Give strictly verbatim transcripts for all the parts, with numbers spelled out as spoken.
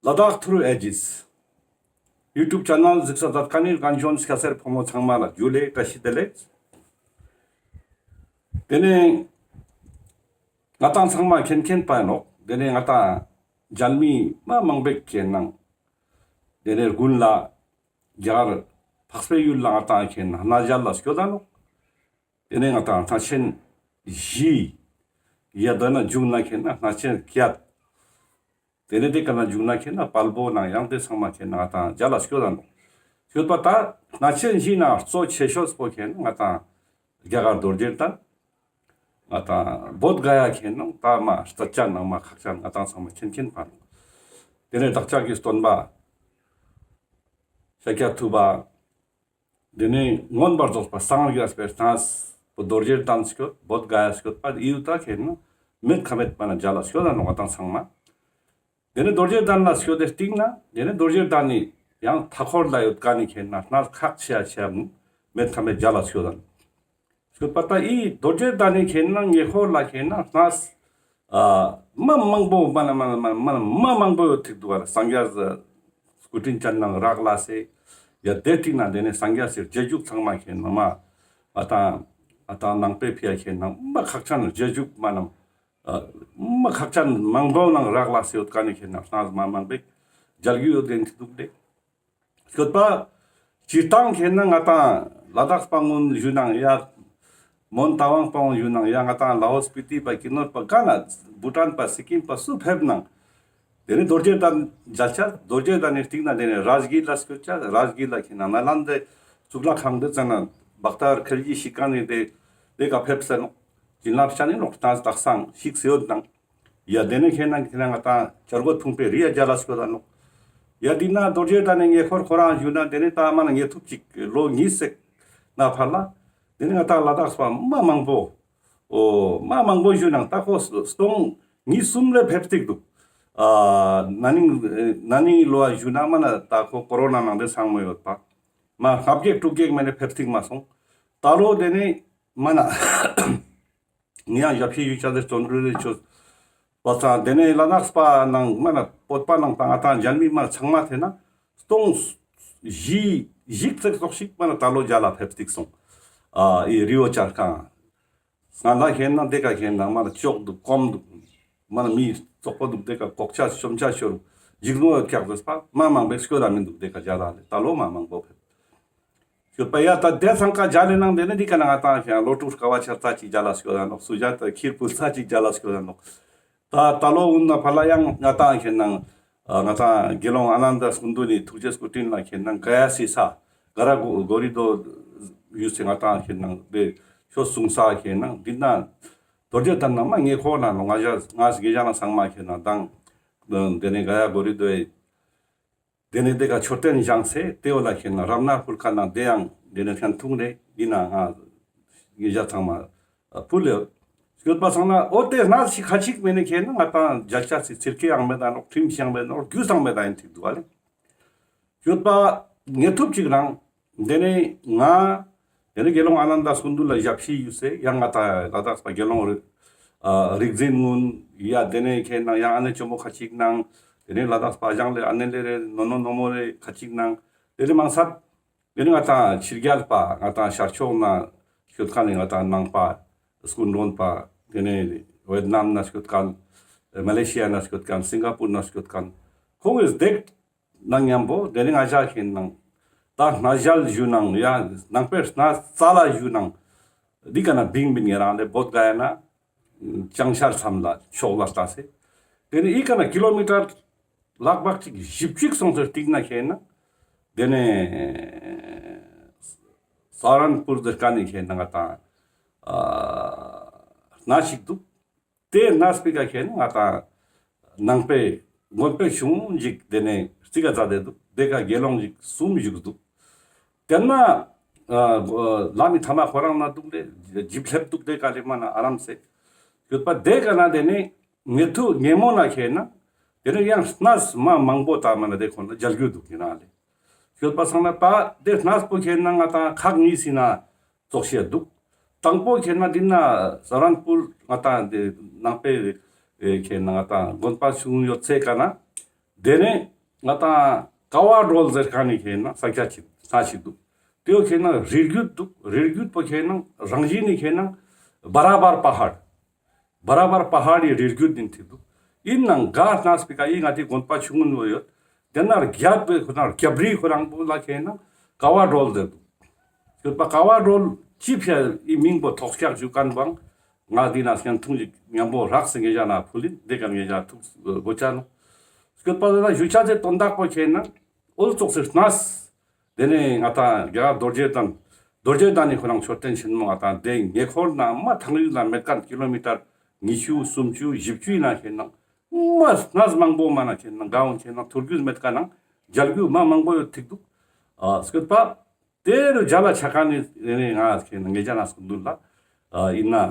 ལ་དྭགས་ཐུརུ་ཨེ་ཇིས་ཡུ་ཊུབ་ཆེ་ནལ་གཟིགས་ས་མཛད་མཁན་ནི་རྒན་གཞོན་སྐྱ་སེར་ཕོ་མོ་ཚང་མ་ལ་ཇུ་ལེ་བཀྲ་ཤིས་བདེ་ལེགས། དེ་ནས་ང་ཏང་ཚང་མ་མཁྱེན་མཁྱེན་པ་ཡིན་ནོག། དེ་ནས་ང་ཏང་མཇལ་མི་མ་མང་པོ་ཞིག་གི་ནང་དེ་ནས་དགུན་ལ་རྒྱ་གར་འཕགས་པའི་ཡུལ་ལ་ང་ཏང་མཁྱེན་ན་གནས་མཇལ་ལ་སྐྱོད་ད་ནོག། དེ་ནས་ང་ཏང་གནས་ཆེན་བཞི། ཡ་དེ་ན་འཇུག་ན་མཁྱེན་ན་གནས་ཆེན་བརྒྱད། དེ་ནས་དེ་ཀ་ན་འཇུག་ན་མཁྱེན་ན་དཔལ་པོ་ནང་ཡང་དེ་ཚང་མ་མཁྱེན་ན་ང་ཏང་མཇལ་ལ་སྐྱོད་ད་ནོག། སྐྱོད་པ་ད་གནས་ཆེན་བཞི་ནང་གཙོ་ཆེ་ཤོས་པོ་མཁྱེན་ན་ང་ཏང་རྒྱ་གར་རྡོ་རྗེ་གདན། ང་ཏང་བོདྷ་ག་ཡ་མཁྱེན་ན་ད་མ་རྩ་ཆེན་ནང་མ་ཁག་ཆེན་ང་ཏང་ཚང་མ་མཁྱེན་མཁྱེན་པ་ནོག། དེ་ནས་བདག་ཅག་གི་སྟོན་པ་ཤཱཀྱ་ཐུབ་པ། དེ་ནས་མངོན་པར་རྫོགས་པ་སངས་རྒྱས་པའི་གནས་པོ་རྡོ་རྗེ་གདན་སྐྱོད། བོདྷ་ག་ཡ་སྐྱོད་པ་ཡུལ་ད་མཁྱེན་ན་མེད་ཁ་མེད་པ་ན་མཇལ་ལ་སྐྱོད་ད་ནོག་ང་ཏང་ཚང་མ། དེ་ནས་རྡོ་རྗེ་གདན་ལ་སྐྱོད་དེ་སྟིང་ན་དེ་ནས་རྡོ་རྗེ་གདན་ནི་ཡང་མཐའ་འཁོར་ལ་ཡོད་མཁན་ནི་མཁྱེན་ན་གནས་ཁག་ཆེ་ཡ་ཆེ་ཡ་མེད་ཁ་མེད་མཇལ་ལ་སྐྱོད་ད་ནོག། སྐྱོད་པ་ད་ཨི་རྡོ་རྗེ་གདན་ནི་མཁྱེན་ན་ཉེ་འཁོར་ལ་མཁྱེན་ན་གནས་ཨ་མ་མང་པོ་མ་ན་མ་ན་མ་ན་མ་ན་མ་མང་པོ་ཡོད་ཐིག་འདུག་ག་ལ། སངས་རྒྱས་སྐུ་དྲིན་ཅན་ནང་རག་ལས་སེ་ཡ་དེ་སྟིང་ན་དེ་ནས་སངས་རྒྱས་སི་རྗེས་འཇུག་ཚང་མ་མཁྱེན་ན་མ་ཨ་ཏང་ཨ་ཏང་ནང་པའི་ཕི་ཡ་མཁྱེན་ན་མ་ཁག་ཆེན་རྗེས་འཇུག་མ་ན་ཨ་མ་ཁག་ཆེན་མང་པོ་ནང་རག་ལས་སེ་ཡོད་མཁན་ནི་མཁྱེན་ན་གནས་མ་མང་པོ་མཇལ་རྒྱུ་ཡོད་དེ་ཐིག་འདུག་ལེ། སྐྱོད་པ། སྤྱིར་བཏང་མཁྱེན་ན་ང་ཏང་ལ་དྭགས་པ་ངོ་ཞུ་ནང་ཡ། མོན་རྟ་དབང་པ་ངོ་ཞུ་ནང་ཡ་ང་ཏང་ལ་ཧོ་སྤི་ཏི་པ་ཀི་ནོར་པ་ག་ན་བྷུ་ཊན་པ་སི་ཀིམ་པ་སུ་ཕེབས་ནང་། དེ་ནས་རྡོ་རྗེ་གདན་མཇལ་ཆ་རྡོ་རྗེ་གདན་ནི་སྟིང་ན་དེ་ནས་རཱ་ཇ་གིར་ལ་སྐྱོད་ཆ་རཱ་ཇ་གིར་ལ་མཁྱེན་ན་ནཱ་ལནྡའི་གཙུག་ལག་ཁང་དེ་ཙ་ན་བྷག་ཏར་ཁལ་གྱི་ཤིག་ཁན་ནི་དེ་དེ་ཀ་ཕེབས་སེ་ནོག། བྱིན་རླབས་ཅན་ནི་ནོག་ཏང་དག་སང་ཤིག་སེ་ཡོད་ནང་། ཡ་དེ་ནས་མཁྱེན་ན་མཁྱེན་ན་ང་ཏང་བྱ་རྒོད་ཕུང་པོའི་རི་ཡ་མཇལ་ལ་སྐྱོད་ད་ནོག། ཡ་དེ་ན་རྡོ་རྗེ་གདན་ནི་ཉེ་འཁོར་ཁོ་རང་ཞུ་ན་དེ་ནས་ད་མ་ན་ཉེ་ཐུབ་ཅིག་ལོ་གཉིས་སེ་ན་ཕར་ལ། དེ་ནས་ང་ཏང་ལ་དྭགས་པ་མ་མང་པོ། ཨོ་མ་མང་པོ་ཞུ་ནང་ད་ཁོ་སྟོང་ཉིས་གསུམ་ལས་ཕེབས་ཏེ་འདུག། ཨ་ན་ནིང་ན་ནིང་ལོ་ཞུ་ན་མ་ན་ད་ཁོ་ཀོ་རོ་ན་ནང་དེ་སང་མོ་ཡོད་པ། མ་ལྔ་བརྒྱ་དྲུག་བརྒྱ་མ་ནས་ཕེབས་ཏེ་མ་སོང་། ད་ལོ་དེ་ནས་མ་ན། ངེ་ཡང་ཞབས་ཕྱི་ཞུ་ཆ་དེ་བརྩོན་འགྲུས་རེ་ཆོས། བ་ཚང་དེ་ནས་ལ་དྭགས་པ་ནང་མ་ན་བོད་པ་ནང་དང་ང་ཏང་མཇལ་མི་མ་ཚང་མ་ཐེ་ན་སྟོང་བཞི་བཞི་ཙེག་ཙོགས་ཤིག་མ་ན་ད་ལོ་མཇལ་ལ་ཕེབས་ཏེ་སོང་། ཨ་ཨི་རི་བོ་ཆར་ཁང་། སྔ་ལ་མཁྱེན་ན་དེ་ཀ་མཁྱེན་ན་མ་ན་ཅོག་འདུག་གོམ་འདུག་མ་ན་མི་བཙོག་པོ་འདུག་དེ་ཀ་ལྐོག་ཆ་ཤོམ་ཆ་ཤོར་འཇིགས་མོ་ཡོད་ཀྱག་ཟེར་པ་མ་མང་པོ་སྐྱོད་ད་མི་འདུག་དེ་ཀ་མཇལ་ལ་ལེ་ད་ལོ་མ་མང་པོ་ཕེབས། སྐྱོད་པ་ཡ་ད་དེ་ཚང་ཀ་མཇལ་ལེ་ནང་དེ་ནས་འདི་ཀ་ན་ང་ཏང་ཞིང་ལོ་དྲུག་ཀ་བ་ཆ་རྩ་ཅིག་མཇལ་ལ་སྐྱོད་ད་ནོག། སུ་ཇ་ད་ཁིར་པུ་རྩ་ཅིག་མཇལ་ལ་སྐྱོད་ད་ནོག། ད་ད་ལོ་འུན་ན་ཕ་ལ་ཡང་ང་ཏང་ཞིང་ནང་ང་ཏང་དགེ་སློང་ཨ་ནན་ད་སྐུ་མདུན་ནི་ཐུགས་རྗེ་སྐུ་དྲིན་ལ་ཞིང་ནང་ག་ཡ་སི་ས་ག་ར་གོ་རི་དོ་ཡུ་སེ་ང་ཏང་ཞིང་ནང་དེ་ཆོས་གསུང་ས་ཞིང་ནང་འདི་ན་རྡོ་རྗེ་གདན་ན་མ་ངེ་ཁོ་ན་ནོ་ང་ཞ་ང་ཞ་ང་ཞ་ན་ཚང་མ་ཞིང་ནང་དང་དེ་ནས་ག་ཡ་གོ་རི་དོ་ཡེ། དེ་ནས་དེ་ཀ་མཆོད་རྟེན་བཞེངས་སེ་དེ་བོ་ལ་ཞིང་ན་རཏྣ་ཕུལ་ཁ་ནང་དེ་ཡང་དེ་ནས་ཤན་ཐུང་རེ་ཡིན་ན་ང་ཉེ་ཞ་ཚང་མ་ཕུལ་ལེ། སྐྱོད་པ་སང་ན་འོ་དེ་ན་ཞིག་ཁ་ཅིག་མེ་ནས་ཁེ་ན་ང་ཏང་མཇལ་ཆ་སི་ཚིར་ཁེ་ཡང་མེད་ད་ནོག། ཁྲིམས་ཤིག་ཡང་མེད་ནོག། རྒྱུས་སང་མེད་ད་ཡིན་ཐིག་འདུག་ཨ་ལེ། སྐྱོད་པ་ངེ་ཐུབ་ཅིག་རང་དེ་ནས་ང་དེ་ནས་དགེ་སློང་ཨ་ནན་ད་སྐུ་མདུན་ལ་ཞབས་ཕྱི་ཡུ་སེ་ཡང་ང་ཏང་ལ་དྭགས་པ་དགེ་སློང་རིག་ཨ་རིག་འཛིན་ངུན་ཡ་དེ་ནས་ཁེ་ནང་ཡང་ཨ་ནེ་ཅོ་མོ་ཁ་ཅིག་ནང་དེ་ནས་ལ་དྭགས་པ་ཞང་ལེ་ཨ་ནེ་ལེ་རེ་ནོ་ནོ་ནོ་མོ་རེ་ཁ་ཅིག་ནང་དེ་ནས་མང་སར་དེ་ནས་ང་ཏང་ཕྱི་རྒྱལ་པ་ང་ཏང་ཤར་ཕྱོགས་ན་སྐྱོད་མཁན་ནི་ང་ཏང་ནང་པ་སྐུ་མགྲོན་པ་དེ་ནས་ཝེད་ནམ་ན་སྐྱོད་མཁན་མ་ལེ་ཤི་ཡ་ན་སྐྱོད་མཁན་སིང་ག་པུར་ན་སྐྱོད་མཁན་ཁོང་གིས་དེ་ནང་མཉམ་པོ་དེ་ནས་ང་ཞ་ཞིང་ནང་ད་གནས་མཇལ་ཞུ་ནང་ཡ་ནང་པའི་གནས་རྩ་ལ་ཞུ་ནང་འདི་ཀ་ན་བིང་བིང་ཡ་རང་ལེ་བོད་ག་ཡ་ན་ཅང་ཤར་མཚམས་ལ་ཕྱོགས་ལ་ལྟ་སེ་དེ་ནས་ཨི་ཀ་ན་ཀི་ལོ་མི་ཊར་ལྷག་པར་ཅིག་བཞི་བཅུ་སོང་ཚེ་སྟིང་ན་ཞིང་ན་དེ་ནས་ས་རན་པུར་ཟེར་མཁན་ནི་ཞིང་ན་ང་ཏང་ཨ་གནས་ཤིག་འདུག། དེ་གནས་པོའི་ཀ་ཁེ་ན་ང་ཏང་ནང་པའི་དགོན་པའི་གཞུང་ཞིག་དེ་ནས་རྩིག་ག་ཛ་དེ་འདུག། དེ་ཀ་དགེ་སློང་ཞིག་གསུམ་བཞུགས་འདུག། དེ་ན་ཨ་བླ་མའི་ཐ་མ་ཁོ་རང་ན་འདུག་ལེ་ཇིབ་ལེབ་འདུག། དེ་ཀ་ལེ་མ་ན་ཨ་རམ་སེ་ཡོད་པ། དེ་ཀ་ན་དེ་ནས་ངེ་ཐུ་ངེ་མོ་ན་ཁེ་ན་དེ་ནས་ཡང་གནས་མ་མང་པོ་ད་མ་ན་དེ་ཁོ་ན་མཇལ་རྒྱུ་འདུག་ཡིན་ན་ལེ། ཡོད་པ་སང་ན་ད་དེ་གནས་པོ་ཁེ་ན་ང་ཏང་ཁག་གཉིས་སི་ན་ཙོགས་ཤིག་འདུག། དང་པོ་ཁེ་ན་འདི་ན་ས་རན་པུར་ང་ཏང་དེ་ནང་པའི་ཨེ་ཁེ་ན་ང་ཏང་དགོན་པ་ཆུང་ཡོད་ཚེ་ཀ་ན་དེ་ནས་ ང་ཏང་ཀ་བ་སྒྲོལ་ཟེར་མཁན་ནི་ཁེ་ན་ས་ཆ་ཅིག་ས་ཞིག་འདུག། དེའོ་ཁེ་ན་རི་རྒྱུད་འདུག། རི་རྒྱུད་པོ་ཁེ་ན་རང་བཞིན་ནི་ཁེ་ན་བ་ར་བར་པ་ཧར། བ་ར་བར་པ་ཧར་ཡི་རི་རྒྱུད་ཡིན་ཐིག་འདུག། ཡིན་ནང་ག་སྣ་སྤེ་ཀ་ཡི་ང་ཏི་དགོན་པ་ཆུང་ངུན་བོ་ཡོད། དེ་ན་རྒྱབ་པའི་ཁོ་ན་རྒྱབ་རི་ཁོ་རང་པོ་ལ་ཁེ་ན་ཀ་བ་སྒྲོལ་ཟེར་འདུག། སྐྱོད་པ་ཀ་བ་སྒྲོལ་ཅི་ཕི་ཡ་ཡི་མིང་པོ་ཐོགས་སྐྱག་ཞུ་མཁན་བང་། ང་འདི་ན་སྙན་ཐུང་ཞིག་མཉམ་པོ་རག་སེ་ངེ་ཞ་ན་ཕུལ་ཡིན། དེ་ཀ་ངེ་ཞ་ཐུགས་དགོས་ཆ་ནོག། སྐྱོད་པ་དེ་ན་ཞུ་ཆ་ཚེ་དོན་དག་པོ་ཁེ་ན་འོལ་ཙོགས་སེ་གནས། དེ་ནས་ང་ཏང་རྒྱ་གར་རྡོ་རྗེ་གདན། རྡོ་རྗེ་གདན་ནི་ཁོ་རང་མཆོད་རྟེན་ཆེན་མོ་ང་ཏང་དེ་ཉེ་འཁོར་ན་མ་ཐང་རིག་ལ་མེད་མཁན་ཀི་ལོ་མི་ཊར་ཉི་ཤུ་སུམ་ཅུ་བཞི་བཅུ་ཡིན་ན་ཁེ་ན་མ་གནས་མང་པོ་མ་ན་ཁེ་ན་ག་འོང་ཁེ་ན་ཐུར་རྒྱུད་མེད་ཀ་ནང་མཇལ་རྒྱུ་མ་མང་པོ་ཡོད་ཐིག་འདུག། ཨ་སྐྱོད་པ། དེ་རུ་མཇལ་ལ་ཆ་མཁན་ནི་ནི་ང་ཁེ་ན་ངེ་ཅག་ན་སྐུ་མདུན་ལ་ཨ་ཡིན་ན་ཨ་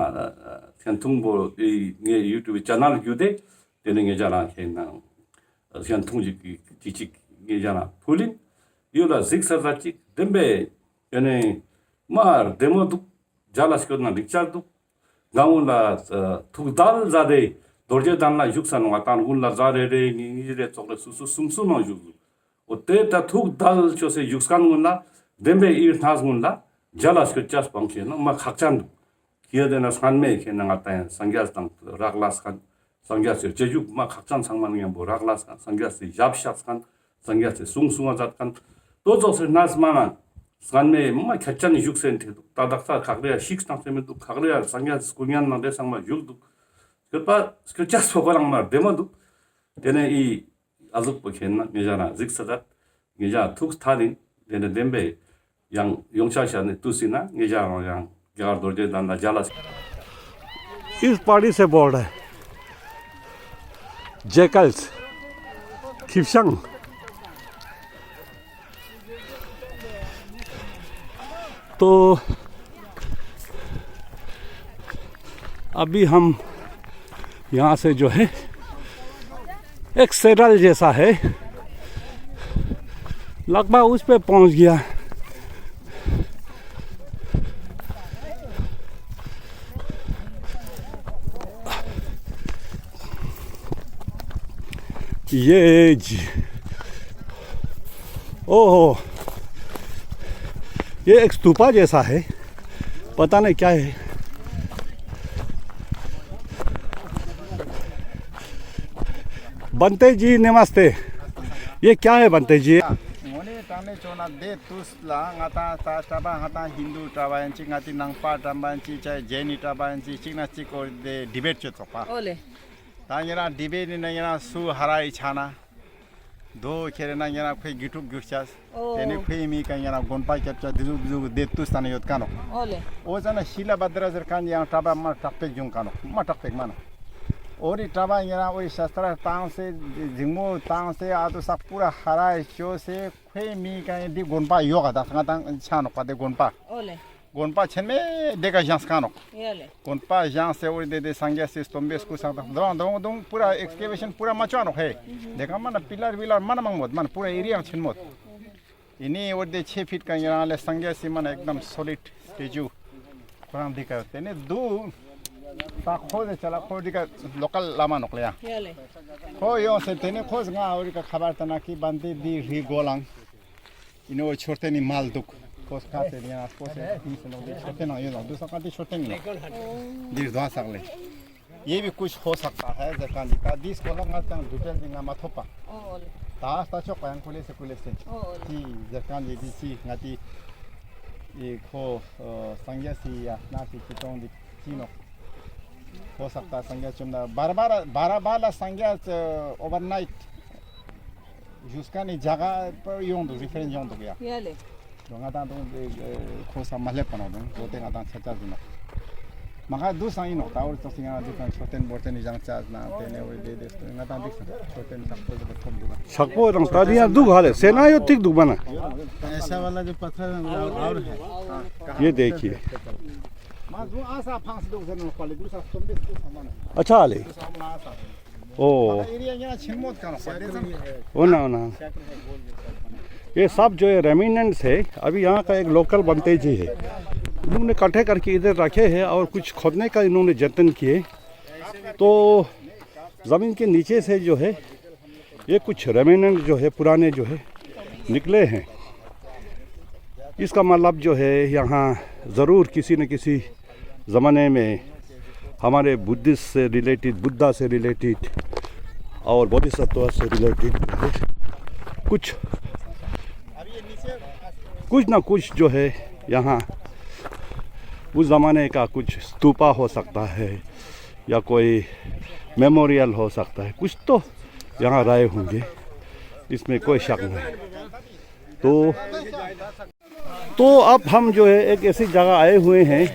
སྙན་ཐུང་པོ་ཨི་ངའི་ཡུ་ཊུབ་ཅེ་ནལ་བརྒྱུད་དེ་དེ་ནི་ངེ་ཅག་ན་ཁེ་ན་སྙན་ཐུང་ཞིག་གི་ཅིག་ཅིག་ངེ་ཅག་ན་ཕུལ་ཡིན། ཡོད་ལ་གཟིགས་ས་ས་ཅིག་བདེན་པས་ཨེ་ནི་མ་བདེ་མོ་འདུག། མཇལ་ལ་སྐྱོད་ན་འགྲིག་ཆ་འདུག། ང་འོང་ལ་ཨ་ཐུགས་དལ་ཟ་དེ་རྡོ་རྗེ་གདན་ལ་བཞུགས་ས་ནོ་ང་ཏང་འོང་ལ་ཟླ་རེ་རེ་གཉིས་གཉིས་རེ་ཙོགས་རེ་སུ་སུ་གསུམ་གསུམ་མང་བཞུགས་འདུག། འོ་དེ་ད་ཐུགས་དལ་ཅོས་སེ་བཞུགས་མཁན་ཀུན་ལ་བདེན་པའི་ཡིད་སྣང་ཀུན་ལ་མཇལ་ལ་སྐྱོད་ཅེས་པང་ཁེ་ན་མ་ཁག་ཅན་འདུག། ཁེ་དེ་ན་སྔན་མའི་ཁེ་ན་ང་ཏང་སངས་རྒྱས་དང་རག་ལས་མཁན་སངས་རྒྱས་སི་རྗེས་འཇུག་མ་ཁག་ཅན་ཚང་མ་མཉམ་པོ་རག་ལས་མཁན་སངས་རྒྱས་སི་ཞབས་བཤགས་མཁན་སངས་རྒྱས་སི་གསུང་གསུང་བ་མཛད་མཁན་དོ་ཙོགས་སི་གནས་མ་ན་སྔན་མའི་མ་ཁག་ཅན་བཞུགས་སེ་འདུག། ད་དག་ས་ཁག་རེ་ཡ་ཤིག་སྟངས་སེ་མི་འདུག། ཁག་རེ་ཡ་སངས་རྒྱས་སི་སྐུ་བརྙན་ནང་དེ་ཚང་མ་བཞུགས་འདུག། སྐྱོད་པ་སྐྱོད་ཅེས་པོ་ཁོ་རང་མ་བདེ་མོ་འདུག། དེ་ནས་ཨི་ཨ་ཟུག་པོ་ཁེ་ན་ངེ་ཅག་ན་གཟིགས་ས་ད་ངེ་ཅག་ཐུགས་ཐད་ཡིན། དེ་ནས་བདེན་པའི་ཡང་ཡོང་ཆ་ཤ་ནི་དུས་སི་ན་ངེ་ཅག་རང་ཡང་རྒྱ་གར་རྡོ་རྗེ་གདན་ལ་མཇལ་ལ། इस पहाड़ी से बोल रहे हैं। जैकल्स। खिपशंग। तो अभी हम यहाँ से जो है एक सैडल जैसा है, लगभग उस पे पहुंच गया। ये जी। ओहो, ये एक स्तूपा जैसा है, पता नहीं क्या है। बंते जी, नमस्ते। ये क्या है, बंते जी? ངོ་ནི་ཏང་ནེ་ཅོ་ན་དེ་ཏུས་ལ་ང་ཏང་ད་གྲྭ་པ་ང་ཏང་ཧིན་དུ་གྲྭ་པ་ཡིན་ཅིག་ང་ཏི་ནང་པ་གྲྭ་པ་ཡིན་ཅིག་ཅེ་ཇེ་ནི་གྲྭ་པ་ཡིན་ཅིག་ཅིག་ན་ཅིག་གོ་དེ་ཌི་བེཊ་ཅོ་ཚོགས་པ། ཨོ་ལེ། ད་ཉེ་རང་ཌི་བེཊ་ནི་ན་ཉེ་རང་སུ་ཧ་ར་ཡི་ཆ་ན། དོ་ཁྱེར་ན་ཉེ་རང་ཁོའི་དགེ་ཕྲུག་གྱུར་ཆ། ཨོ། དེ་ནི་ཁོའི་མི་ཀ་ཉེ་རང་དགོན་པ་སྐྱབས་ཆ་དེ་ཟུག་དེ་ཟུག་དེ་ཏུས་ད་ནི་ཡོད་ཀ་ནོག། ཨོ་ལེ། འོ་ཙ་ན་ཤི་ལ་བ་དྲ་ཟེར་ཁན་ཡང་གྲྭ་པ་མ་དྲག་པེག་བྱུང་ཀ་ནོག། མ་དྲག་པེག་མ་ནོག། འོ་རི་གྲྭ་པ་ཉེ་རང་འོ་རི་ཤ་སྟྲ་བཏང་སེ་འཛིང་མོ་བཏང་སེ་ཨ་དོ་སག་པུ་ར་ཧ་ར་ཡི་ཅོས་སེ་ཁོའི་མི་ཀ་ཡང་འདི་དགོན་པ་ཡོག་ག་ད་ང་ཏང་ཆ་ནོག་པ་དེ་དགོན་པ། ཨོ་ལེ། དགོན་པ་ཆེན་མོ་དེ་ཀ་བཞེངས་ཀ་ནོག། ཡ་ལེ། དགོན་པ་བཞེངས་སེ་འོ་རི་དེ་དེ་སངས་རྒྱས་སི་སྟོན་པའི་སྐུ་སངས་དང་དོང་དོང་དོང་པུ་ར་ཨེགས་ཀེ་བེ་ཤན་པུ་ར་མ་ཅོ་ནོག་ཧེ། དེ་ཀ་མ་ན་པི་ལར་བི་ལར་མ་ན་མང་མོད་མ་ན་པུ་ར་ཨེ་རི་ཡང་ཆེན་མོད། ཨི་ནི་འོ་དེ་ཆེ་ཕིཊ་ཀ་ཉེ་རང་ལེ་སངས་རྒྱས་སི་མ་ན་ཨེག་དམ་སོ་ལིཌ་སི་ཊེ་ཅུ་ཁོ་རང་འདི་ཀ་ཡོད། དེ་ནི་དུ་ད་ཁོ་དེ་ཆ་ལ་ཁོ་འདི་ཀ་ལོ་ཀལ་བླ་མ་ནོག་ལེ་ཡ། ཡ་ལེ། ཁོ་ཡོང་སེ་དེ་ནི་ཁོ་ང་འོ་རི་ཀ་ཁ་པར་ད་ན་ཁི་བན་དེ་འདི་རི་གོ་ལང་། ཨི་ནོ་མཆོད་རྟེན་ནི་མལ་འདུག། ཁོ་སྐབས་སེ་ཡང་ན་སྤོ་སེ་ཨིན་སེ་ནོག་འདི་མཆོད་རྟེན་ནང་ཡོད་ནོག་འདུག་ས་ཀ་འདི་མཆོད་རྟེན་ནི་ནོག། འདིར་དོ་སག་ལེ། ཡེ་བི་ཀུཆ་ཧོ་སག་ཏ་ཧེ་ཟེར་ཁན་འདི་ཀ་འདི་སྐོར་ལ་ང་ཏང་ཌི་ཊེལ་འདི་ང་མ་ཐོབ་པ། ཨོ་ལེ། ད་ལྟ་ཆོག་པ་ཡང་ཀུ་ལེ་སེ་ཀུ་ལེ་སེ། ཨོ་ལེ། ཏི་ཟེར་ཁན་འདི་ཏི་ཅི་ང་ཏི་ཨི་ཁོ་སངས་རྒྱས་སི་ཡ་ན་སི་ཅི་ཏོང་འདི་ཅི་ནོག། ཧོ་སག་ཏ་སངས་རྒྱས་བཅོམ་ན་བར་བར་བར་བར་ལ་སངས་རྒྱས་ཨོ་བར་ནའིཊ་བཞུགས་ཁན་ནི་ཇ་ག་པར་ཡོང་འདུག། རི་ཕེ་རེནས་ཡོང་འདུག་ཡ། ཡ་ལེ། ང་ཏང་དུང་ཁོ་ས་མ་ལེབ་པ་ནོག་དུང་། ཁོ་དེ་ང་ཏང་ཆ་ཆ་ཟིན་ནོག། མ་ཁ་དུ་སང་ཡིན་ནོག། ད་འོ་རི་ཙོགས་སི་ང་དུ་སང་མཆོད་རྟེན་འབོར་རྟེན་ནི་བཞེངས་ཆ་ན་དེ་ནས་འོ་རི་དེ་དེ་ང་ཏང་དུ་སང་མཆོད་རྟེན་ཆག་པོ་ཟེར་ཐོབ་འདུག། ཆག་པོ་དང་ད་དེ་ཡང་འདུག་ཧ་ལེ། སེ་ན་ཡོད་ཐིག་འདུག་མ་ན། ऐसा वाला जो पत्थर है, वो और है। ये देखिए। ये देखिए। अच्छा हाल है। ओ। ओ ना, ओ ना। ये सब जो है रेमिनेंट्स है। अभी यहाँ का एक लोकल बनते जी है, उन्होंने इकट्ठे करके इधर रखे हैं और कुछ खोदने का इन्होंने जतन किए। तो ज़मीन के नीचे से जो है ये कुछ रेमिनेंट जो है, पुराने जो है, निकले हैं। इसका मतलब जो है, यहाँ ज़रूर किसी न किसी ज़माने में हमारे बुद्धिस्ट से रिलेटेड, बुद्धा से रिलेटेड और बोधिसत्व से रिलेटेड कुछ, कुछ ना कुछ जो है, यहाँ उस ज़माने का कुछ स्तूपा हो सकता है या कोई मेमोरियल हो सकता है, कुछ तो यहाँ रहे होंगे, इसमें कोई शक नहीं। तो तो अब हम जो है एक ऐसी जगह आए हुए हैं।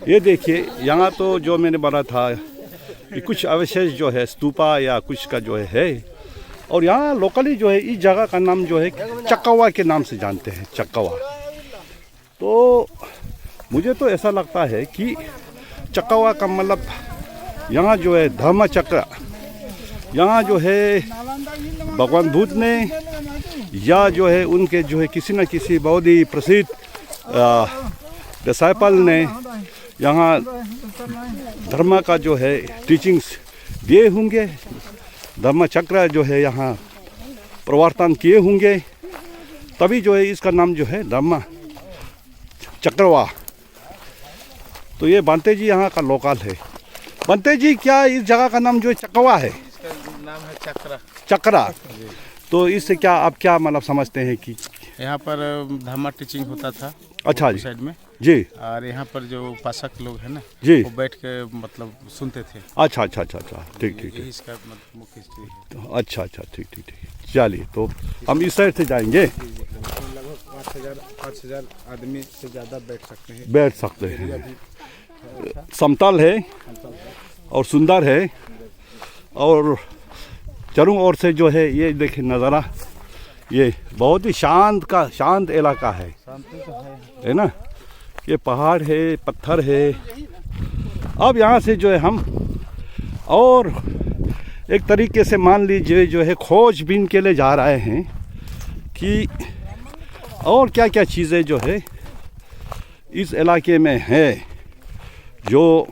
ये देखिए, यहाँ तो जो मैंने बोला था कि कुछ अवशेष जो है स्तूपा या कुछ का जो है, है। और यहाँ लोकली जो है इस जगह का नाम जो है चकवा के नाम से जानते हैं, चकवा। तो मुझे तो ऐसा लगता है कि चकवा का मतलब यहाँ जो है धर्म चक्र, यहाँ जो है भगवान बुद्ध ने या जो है उनके जो है किसी ना किसी बहुत ही प्रसिद्ध डिसाइपल ने यहाँ धर्म का जो है टीचिंग्स दिए होंगे, धर्म चक्र जो है यहाँ प्रवर्तन किए होंगे, तभी जो है इसका नाम जो है धर्म चक्रवा। तो ये बंते जी यहाँ का लोकल है। बंते जी, क्या इस जगह का नाम जो है चकवा है? इसका नाम है चक्रा। चक्रा। तो इससे क्या, आप क्या मतलब समझते हैं कि यहाँ पर धर्मा टीचिंग होता था। अच्छा जी। साइड में। जी। और यहाँ पर जो उपासक लोग हैं ना, जी। वो बैठ के मतलब सुनते थे। अच्छा, अच्छा, अच्छा, अच्छा। ठीक, ठीक, यही ठीक। इसका मतलब मुख्य हिस्ट्री है। अच्छा, अच्छा, ठीक, ठीक, ठीक। चलिए, तो हम इस साइड से जाएंगे। लगभग पाँच हज़ार, पाँच हज़ार आदमी से ज़्यादा बैठ सकते हैं। बैठ सकते हैं। समतल है और सुंदर है और चारों ओर से जो है, ये देखिए नज़ारा, ये बहुत ही शांत का शांत इलाका है, है ना? ये पहाड़ है, पत्थर है। अब यहाँ से जो है हम और एक तरीके से मान लीजिए जो है खोजबीन के लिए जा रहे हैं कि और क्या क्या चीज़ें जो है इस इलाके में है जो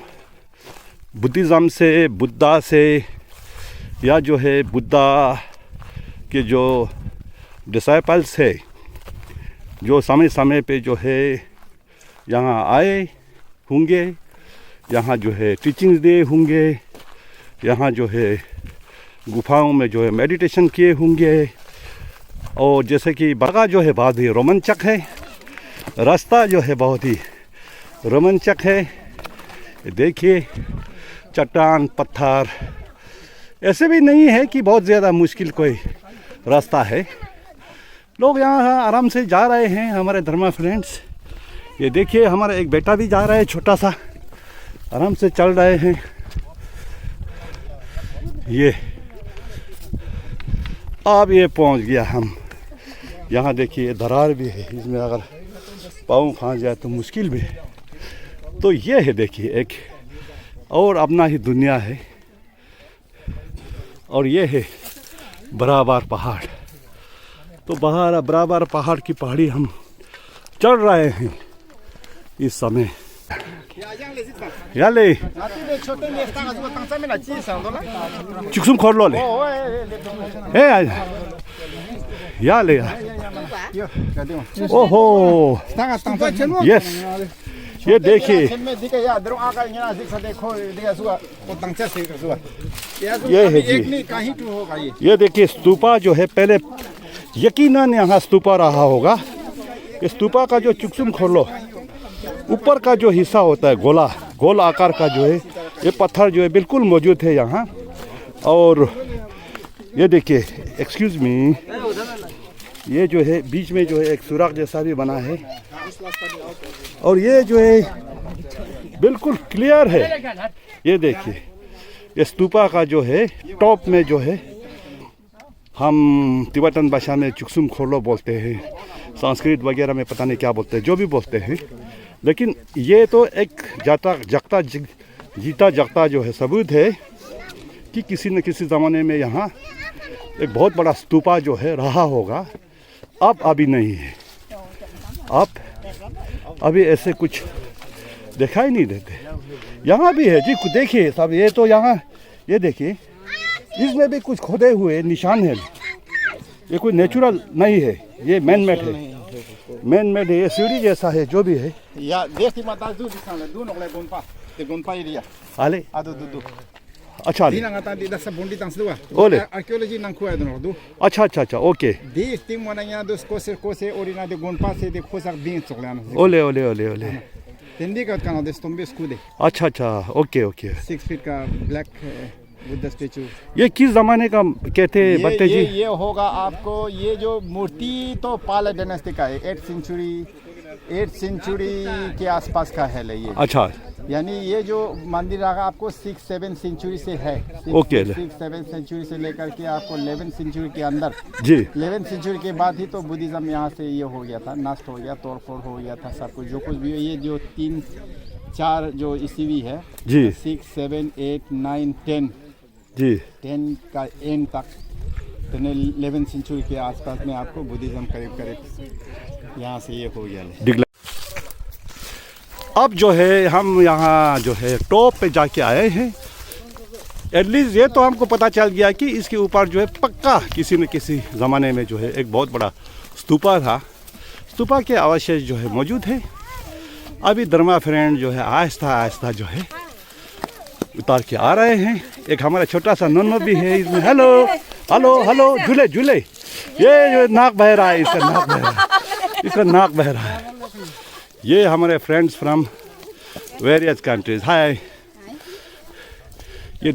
बुद्धिज़्म से, बुद्धा से या जो है बुद्धा के जो डिसाइपल्स है, जो समय समय पे जो है यहाँ आए होंगे, यहाँ जो है टीचिंग्स दिए होंगे, यहाँ जो है गुफाओं में जो है मेडिटेशन किए होंगे। और जैसे कि बगा जो है बहुत ही रोमांचक है, रास्ता जो है बहुत ही रोमांचक है। देखिए, चट्टान पत्थर, ऐसे भी नहीं है कि बहुत ज़्यादा मुश्किल कोई रास्ता है। लोग यहाँ आराम से जा रहे हैं, हमारे धर्मा फ्रेंड्स। ये देखिए, हमारा एक बेटा भी जा रहा है, छोटा सा, आराम से चल रहे हैं। ये, अब ये पहुँच गया हम। यहाँ देखिए, ये दरार भी है, इसमें अगर पाँव फंस जाए तो मुश्किल भी है। तो ये है, देखिए, एक और अपना ही दुनिया है। और ये है बराबर पहाड़। तो बहार बराबर पहाड़ की पहाड़ी हम चढ़ रहे हैं इस समय। याले। चुकसुम खोर लो ले। ए, याले। ओहो। यस। ये देखिए। ये है जी। ये देखिए, स्तूपा जो है, पहले यकीनन यहाँ स्तूपा रहा होगा। ये स्तूपा का जो चुकसुम खोर लो, ऊपर का जो हिस्सा होता है, गोला, गोल आकार का जो है, ये पत्थर जो है, बिल्कुल मौजूद है यहाँ। और ये देखिए, एक्सक्यूज मी, ये जो है, बीच में जो है, एक सुराख जैसा भी बना है। और ये जो है, बिल्कुल क्लियर है। ये देखिए, ये स्तूपा का जो है, टॉप में जो है, हम तिब्बतन भाषा में चुकसुम खोर लो बोलते हैं, संस्कृत वगैरह में पता नहीं क्या बोलते हैं, जो भी बोलते हैं, लेकिन ये तो एक जाता, जगता, जि-, जीता जगता जो है, सबूत है कि किसी न किसी ज़माने में यहाँ एक बहुत बड़ा स्तूपा जो है, रहा होगा। अब अभी नहीं है। अब अभी ऐसे कुछ दिखाई नहीं देते। यहाँ भी है जी, कु-, देखिए सब, ये तो यहाँ, ये देखिए, इसमें भी कुछ खोदे हुए निशान है। ये कोई नेचुरल नहीं है, ये मैन मेड है। मैन मेड है, ये सीढ़ी जैसा है, जो भी है। या, देख, ती माता दु दिसांग ले, दु नोक ले गोनपा, ते गोनपा एरिया। आले। आ दु, दु, दु। अच्छा, आले। ती ना ngata ती दसा बोंडी तांस दुआ। ओले। आ-, आर्कियोलॉजी नांग खुआ दु नोक दु। अच्छा, अच्छा, अच्छा, ओके। ती स्टिंग मोना या दु कोसे, कोसे ओरिना दे गोनपा से दे खोसा बीन चोकले आना। ओले, ओले, ओले, ओले। तेंदी का कना दे स्तंभ स्कू दे। अच्छा, अच्छा, ओके, ओके। सिक्स फीट का ब्लैक, अ, बुद्धा स्टैचू। ये किस जमाने का कहते हैं, ये, बत्ते ये, जी? ये होगा आपको, ये जो मूर्ति तो पाल डायनेस्टी का है, एट सेंचुरी, एट सेंचुरी के आसपास का है ले ये। अच्छा। यानी ये जो मंदिर रहा आपको सिक्स सेवन सेंचुरी से है। Six, okay. Six seven century से लेकर के आपको इलेवन सेंचुरी के अंदर। जी। इलेवन सेंचुरी के बाद ही तो बुद्धिज्म यहाँ से ये हो गया था, नष्ट हो गया, तोड़फोड़ हो गया था, सब कुछ, जो कुछ भी, ये जो तीन चार जो ईस्वी है, जी। Six, seven, eight, nine, ten, जी। टेन का एंड तक, तो इलेवन सेंचुरी के आसपास में आपको बुद्धिज्म करीब करीब यहाँ से ये हो गया है। अब जो है, हम यहाँ जो है टॉप पे जाके आए हैं। एटलीस्ट ये तो हमको पता चल गया कि इसके ऊपर जो है पक्का किसी न किसी ज़माने में जो है एक बहुत बड़ा स्तूपा था। स्तूपा के अवशेष जो है मौजूद है। अभी धर्मा फ्रेंड जो है आहिस्ता आहिस्ता जो है उतार के आ रहे हैं। एक हमारा छोटा सा नन्नू भी है इसमें। हेलो, हेलो, हेलो, झूले, झूले। ये, ये नाक बह रहा है, इसका नाक बह रहा है, इसका नाक बह रहा है। ये हमारे friends from various countries. Hi. ये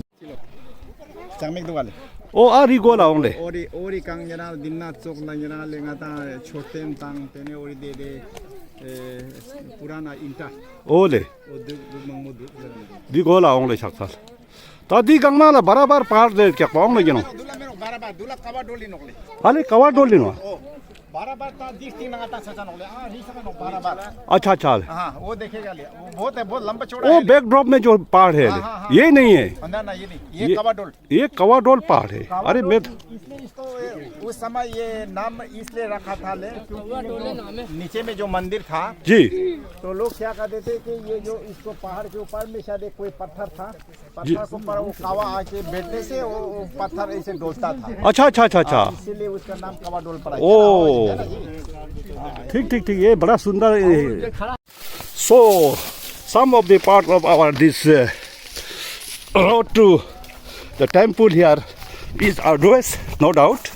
चांगमिक दुआले। ओ, आ रिगोला ओंगले। ओरी, ओरी कांगेरा, दिन्ना चोक नंगेरा, लेंगाता छोटेम तांग, तेने ओरी दे दे, ए, पुराना इंटा। ओले। ओ दु, दु मंगमो दु, दु। रिगोला ओंगले सक्साल। ता दी गंगमा ला बराबर पहाड़ दे क्या पाऊंगा, you know। दुला मेरो बराबर, दुला कवा डोली नोकले। अरे, कवा डोली नो। ओ, बराबर ता दिस तीन नंगा ता सचा नोकले। आ, री सका नो बराबर। अच्छा, अच्छा। हाँ, वो देखेगा ले। वो बहुत है, बहुत लंबा चौड़ा ओ, है। बैकड्रॉप में जो पहाड़ है, हाँ, हाँ, हाँ। ये नहीं है। ना, ना, ये नहीं। ये ये कवा डोल। ये कवा डोल पहाड़ है। कवा अरे, डोल मैं इसलिए इसको, उस समय ये नाम इसलिए रखा था ले, क्योंकि नीचे में जो मंदिर था, जी। तो लोग क्या कहते थे कि ये जो इसको पहाड़ के ऊपर में शायद एक कोई पत्थर था, जी। पत्थर के ऊपर वो कावा आके बैठने से वो, वो पत्थर ऐसे डोलता था। अच्छा, अच्छा, अच्छा, अच्छा। हाँ, इसीलिए उसका नाम कावा डोल पड़ा। ओ। है ना जी? ठीक, ठीक, ठीक, ये बड़ा सुंदर, ये खड़ा। So, some of the part of our this, uh, road to the temple here is arduous, no doubt.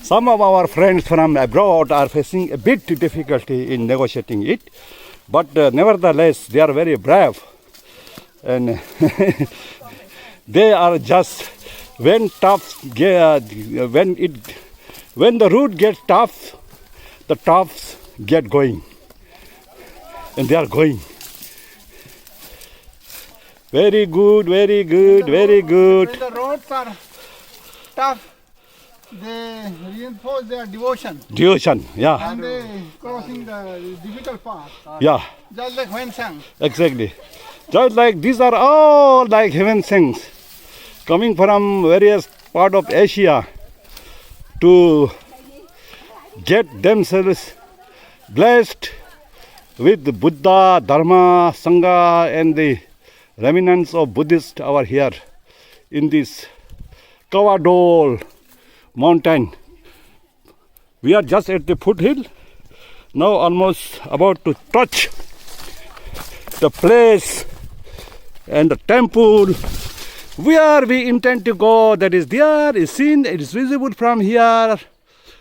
Some of our friends from abroad are facing a bit difficulty in negotiating it, but, uh, nevertheless, they are very brave. And they are just, when tough ge-, uh, when it, when the root gets tough, the toughs get going, and they are going. Very good, very good, very good. When the roads are tough, they reinforce their devotion. Devotion, yeah. And they crossing the difficult path. Yeah. Just like Hwensang. Exactly. Just like these are all like heaven things coming from various part of Asia to get themselves blessed with Buddha, Dharma, Sangha, and the remnants of Buddhists over here in this Kawadol mountain. We are just at the foothill. Now almost about to touch the place and the temple where we intend to go. That is there, is seen, it is visible from here.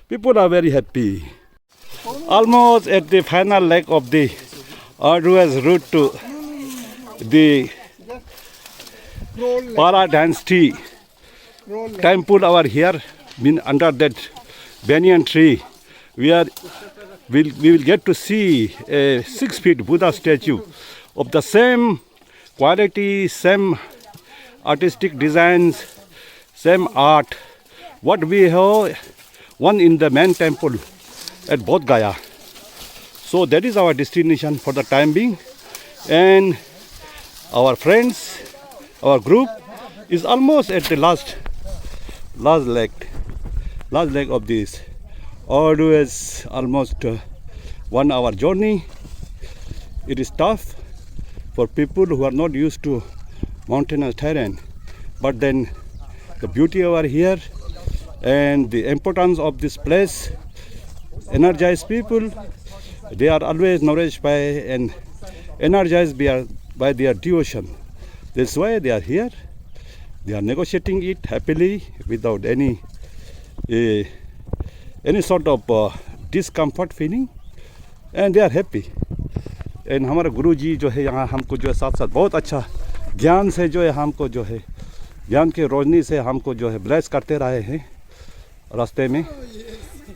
People are very happy. Almost at the final leg of the arduous route to the Para Dynasty temple over here, mean under that banyan tree, we are, we'll, we will get to see a six feet Buddha statue of the same quality, same artistic designs, same art, what we have one in the main temple at Bodh Gaya. So that is our destination for the time being. And our friends, our group is almost at the last, last leg, last leg of this. Always almost, uh, one hour journey. It is tough for people who are not used to mountainous terrain. But then the beauty over here and the importance of this place energize people. They are always nourished by and energized by, by their devotion. That's why they are here. They are negotiating it happily without any uh, any sort of uh, discomfort feeling, and they are happy. And हमारे गुरु जी जो है यहाँ हमको जो है साथ साथ बहुत अच्छा ज्ञान से जो है हमको जो है ज्ञान के रोशनी से हमको जो है ब्लेस करते रहे हैं रास्ते में।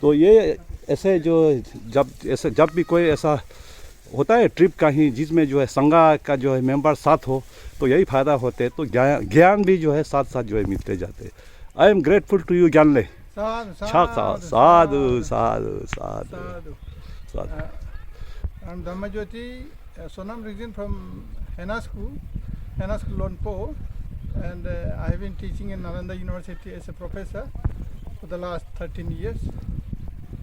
तो ये ऐसे जो जब ऐसे जब भी कोई ऐसा होता है ट्रिप कहीं जिसमें जो है संघा का जो है मेंबर साथ हो तो यही फायदा होते। तो ज्ञान ज्ञान भी जो है साथ साथ जो है मिलते जाते। I am grateful to you ज्ञानले। साधु छाक साधु साधु साधु साधु साधु साधु। साधु। Uh, I'm Dhamma Jyoti, uh, Sonam Rigzin from Henasku, Henasku Lonpo, and uh, I have been teaching in Nalanda University as a professor for the last thirteen years.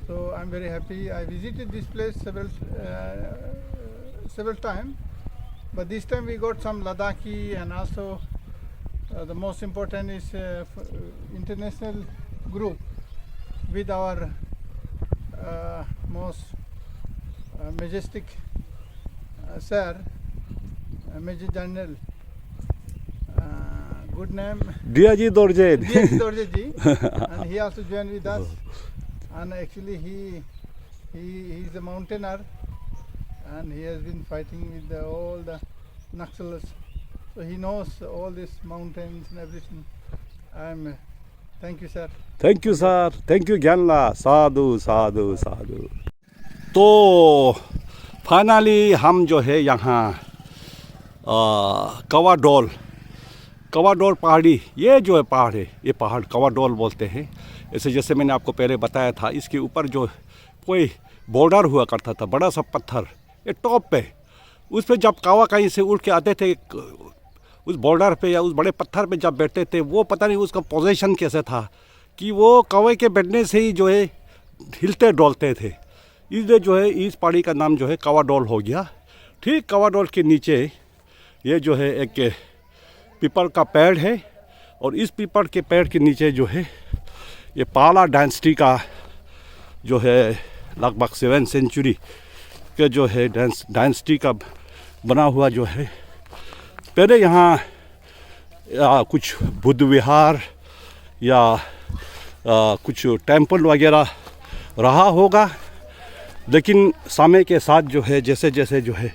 So I'm very happy. I visited this place several uh, several times, but this time we got some Ladakhi and also uh, the most important is uh, f- international group with our uh, most uh, majestic uh, sir, uh, Major General. Uh, good name. Diyaji Dorje. Diyaji Dorje ji, and he also joined with us. And actually, he he he is a mountaineer, and he has been fighting with the, all the Naxals. So he knows all these mountains and everything. I'm uh, thank you, sir. Thank you, sir. Thank you, ज्ञानला। साधु, साधु, साधु। तो फाइनली हम जो है यहाँ कावाडोल, कावाडोल पहाड़ी, ये जो है पहाड़ है, ये पहाड़ कावाडोल बोलते हैं। ऐसे जैसे मैंने आपको पहले बताया था, इसके ऊपर जो कोई बोल्डर हुआ करता था, बड़ा सा पत्थर, ये टॉप पे, उस पे जब कावा कहीं से उड़ के आते थे, उस बोल्डर पे या उस बड़े पत्थर पे जब बैठते थे, वो पता नहीं उसका पोजीशन कैसे था कि वो कावे के बैठने से ही जो है हिलते डोलते थे। इसलिए जो है इस पहाड़ी का नाम जो है कावाडोल हो गया। ठीक कावाडोल के नीचे ये जो है एक पीपल का पेड़ है और इस पीपल के पेड़ के नीचे जो है ये पाला डायनेस्टी का जो है लगभग सेवन सेंचुरी के जो है डायनेस्टी का बना हुआ जो है पहले यहाँ या कुछ बुद्ध विहार या आ, कुछ टेम्पल वगैरह रहा होगा। लेकिन समय के साथ जो है जैसे जैसे जो है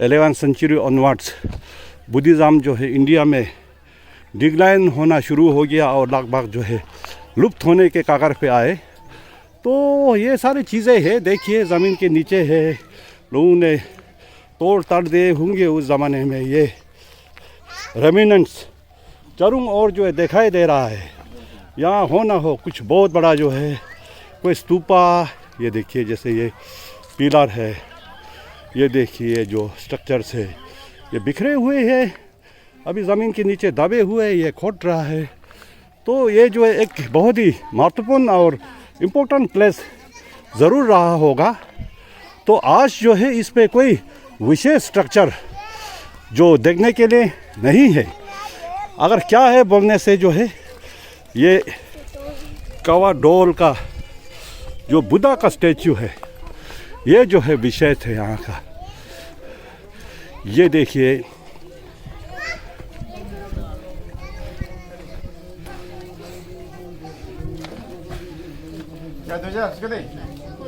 इलेवन सेंचुरी ऑनवर्ड्स बुद्धिज़्म जो है इंडिया में डिक्लाइन होना शुरू हो गया और लगभग जो है लुप्त होने के कगार पे आए। तो ये सारी चीज़ें हैं, देखिए ज़मीन के नीचे है, लोगों ने तोड़ ताड़ दिए होंगे उस ज़माने में। ये रेमिनेंट्स चारों ओर जो है दिखाई दे रहा है। यहाँ हो ना हो कुछ बहुत बड़ा जो है कोई स्तूपा, ये देखिए जैसे ये पिलर है, ये देखिए जो स्ट्रक्चर्स है ये बिखरे हुए हैं, अभी ज़मीन के नीचे दबे हुए हैं, ये खोद रहा है। तो ये जो है एक बहुत ही महत्वपूर्ण और इम्पोर्टेंट प्लेस ज़रूर रहा होगा। तो आज जो है इस पे कोई विशेष स्ट्रक्चर जो देखने के लिए नहीं है। अगर क्या है बोलने से जो है ये कावा डोल का जो बुद्धा का स्टैचू है, ये जो है विशेष है यहाँ का। ये देखिए,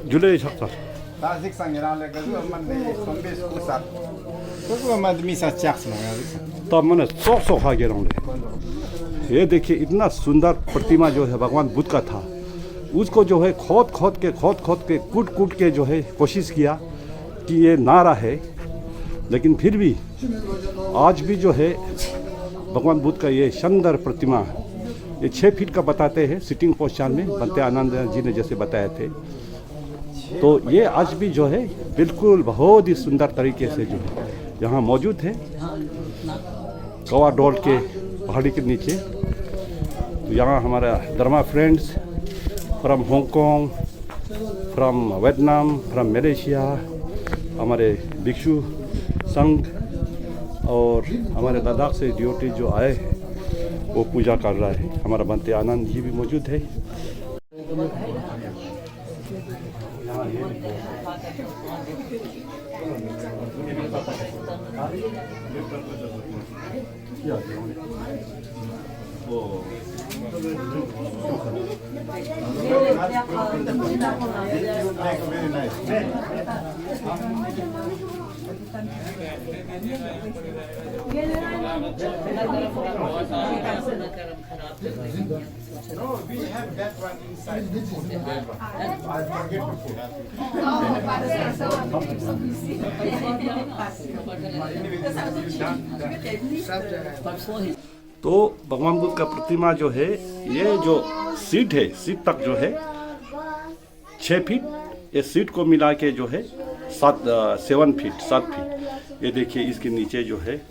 जुलै सक्छ। तब मैंने सौ सौ खा के रहूंगे। ये देखिए, इतना सुंदर प्रतिमा जो है भगवान बुद्ध का था, उसको जो है खोद खोद के, खोद खोद के, कूट कूट के जो है कोशिश किया कि ये ना रहे, लेकिन फिर भी आज भी जो है भगवान बुद्ध का ये शानदार प्रतिमा, ये छः फीट का बताते हैं, सिटिंग पोस्चर में, भंते आनंद जी ने जैसे बताए थे। तो ये आज भी जो है बिल्कुल बहुत ही सुंदर तरीके से जो है यहाँ मौजूद है, कवा डोल के पहाड़ी के नीचे। तो यहाँ हमारा dharma friends from Hong Kong, from Vietnam, from Malaysia, हमारे भिक्षु संघ और हमारे लद्दाख से डिवोटी जो आए हैं, वो पूजा कर रहा है। हमारा भंते आनंद जी भी मौजूद है। No, we have that one inside. This is that one. I forget to put. तो भगवान बुद्ध का प्रतिमा जो है, ये जो सीट है, सीट तक जो है, छः फीट, ये सीट को मिला के जो है सात, अ, सेवन फीट, सात फीट। ये देखिए, इसके नीचे जो है,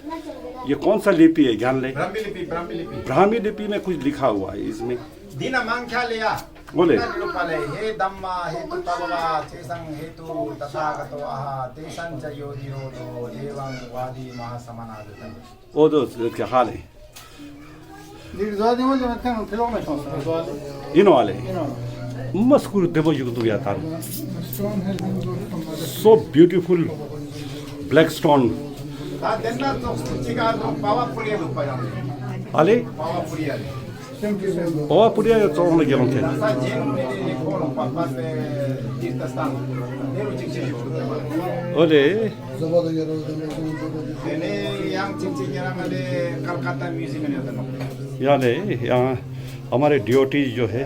ये कौन सा लिपि है, ज्ञान ले? ब्राह्मी लिपि, ब्राह्मी लिपि। ब्राह्मी लिपि में कुछ लिखा हुआ है इसमें। दीन मांख्या लेया। बोले। दीन रूपा ले, हे धम्मा, हे तु तबवा, तेसं हे तु तथागतो अहा, तेसं च यो निरोधो, एवं वादी महासमनादतन। ओ दो, क्या हाल है? ཡིན་ནོ་ཨ་ལེ། མ་སྐུར་བདེ་མོ་ཞིག་འདུག་ཡ་ད། So beautiful black stone. ཨ་ལེ། པ་བ་པུ་རི་ཡ་ཡོད་ཙོག་ལ་རྒྱལ་ལོང་ཁེ། ཨོ་ལེ། ཡ་ལེ། ཡང་ཨ་མ་རེ་ཌི་ཨོ་ཊི་ཇོ་ཧེ།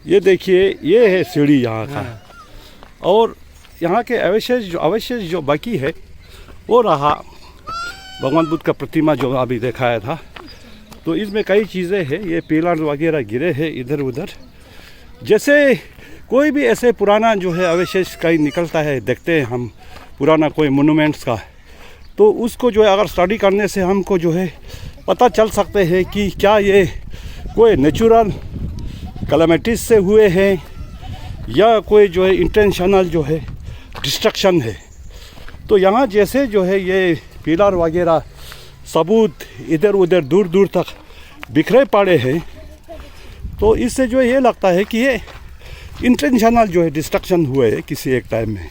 ये देखिए, ये है सीढ़ी यहाँ का। हाँ। और यहाँ के अवशेष जो, अवशेष जो बाकी है, वो रहा भगवान बुद्ध का प्रतिमा जो अभी दिखाया था। तो इसमें कई चीज़ें हैं, ये पिलर वगैरह गिरे हैं इधर उधर। जैसे कोई भी ऐसे पुराना जो है अवशेष कहीं निकलता है, देखते हैं हम पुराना कोई मॉन्यूमेंट्स का, तो उसको जो है अगर स्टडी करने से हमको जो है पता चल सकते हैं कि क्या ये कोई नेचुरल कैलेमिटीज से हुए हैं या कोई जो है इंटेंशनल जो है डिस्ट्रक्शन है। तो यहाँ जैसे जो है ये पिलर वगैरह सबूत इधर उधर दूर दूर तक बिखरे पड़े हैं, तो इससे जो है ये लगता है कि ये इंटेंशनल जो है डिस्ट्रक्शन हुए है किसी एक टाइम में।